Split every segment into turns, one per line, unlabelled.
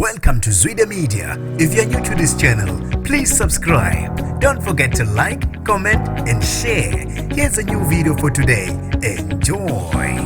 Welcome to Zwida Media. If you're new to this channel, please subscribe. Don't forget to like, comment, and share. Here's a new video for today. Enjoy.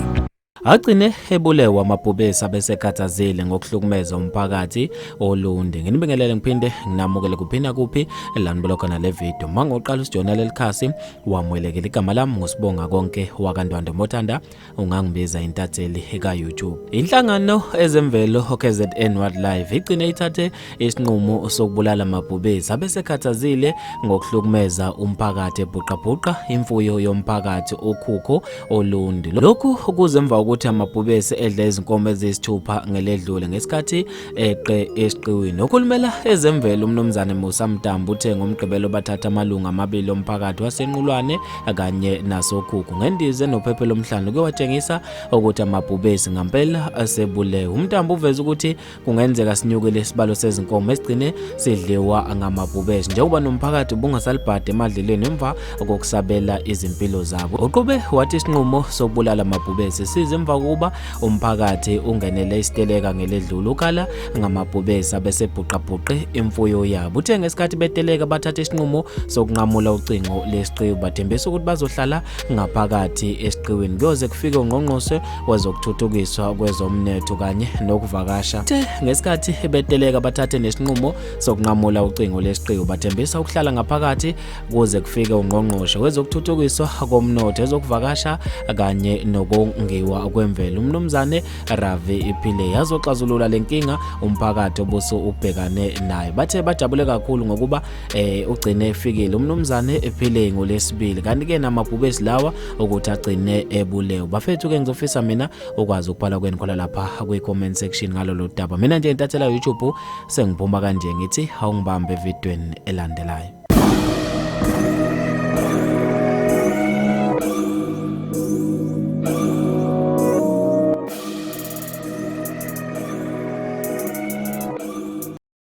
Agcine ebulewa amabhubesi abesekhathazile ngokuhlukumeza umphakathi oLundi. Nginibingelele ngiphinde nginamukele kuphina kuphi la nibuka khona le video. Mangoqala usijoyina leli khasi wamukelekile. Igama lami nguSibonga konke wakaNdwandwe Mothanda ungangibiza intatheli ka-YouTube. Inhlangano ezemvelo KZN Wildlife igcine ithathe isinqumo sokubulala amabhubesi abesekhathazile ngokuhlukumeza umphakathi ebhuqabhuqa imfuyo yomphakathi ukhukho oLundi. Lokhu kuze emva kokuthi amabhubesi edle izinkomo eziyisithupha ngeledlule ngesikhathi eqe esiqiwini. Okhulumela ezemvelo uMnumzane Musa Mtambo uthe ngoMgqibelo bathatha amalungu amabili omphakathi waseNqulwane kanye nasoKhukhu ngendiza enophephelo omhlanu kuyowatshengisa ukuthi amabhubesi ngampela asebulewe. UMtambo uveze ukuthi kungenzeka sinyukile isibalo sezinkomo esigcine sidliwa ngamabhubesi njengoba nomphakathi ubungasalibhadi emadlelweni emva kokusabela izimpilo zabo. Uqhube wathi isinqumo sokubulala amabhubesi size emva kokuba umphakathi ungenele isiteleka ngeledlule ukhala ngamabhubesi abesebhuqabhuqe imfuyo yabo. Uthe ngesikhathi beteleka bathatha isinqumo sokunqamula ucingo lesiqiwu bathembisa ukuthi bazohlala ngaphakathi esiqiwini kuyoze kufike ungqongqoshe wezokuthuthukiswa kwezomnotho kanye nokuvakasha. Uthe ngesikhathi beteleka bathathe nesinqumo sokunqamula ucingo lesiqiwu bathembisa ukuhlala ngaphakathi kuze kufike ungqongqoshe wezokuthuthukiswa komnotho, ezokuvakasha kanye nokongiwa kwemvelo uMnumzane Ravi Pillay azoxazulula lenkinga umphakathi obuso ubhekane nayo. Bathe bajabule kakhulu ngokuba ugcine efikile uMnumzane Pillay ngolesibili, kanti ke namabhubesi lawa ukuthi agcine ebulewe. Bafethu ke ngizofisa mina ukwazi ukubhala kwenu khona lapha kwi comment section ngalolu daba. Mina nje intathela YouTube sengiphuma kanje ngithi awungibambe evidweni elandelayo.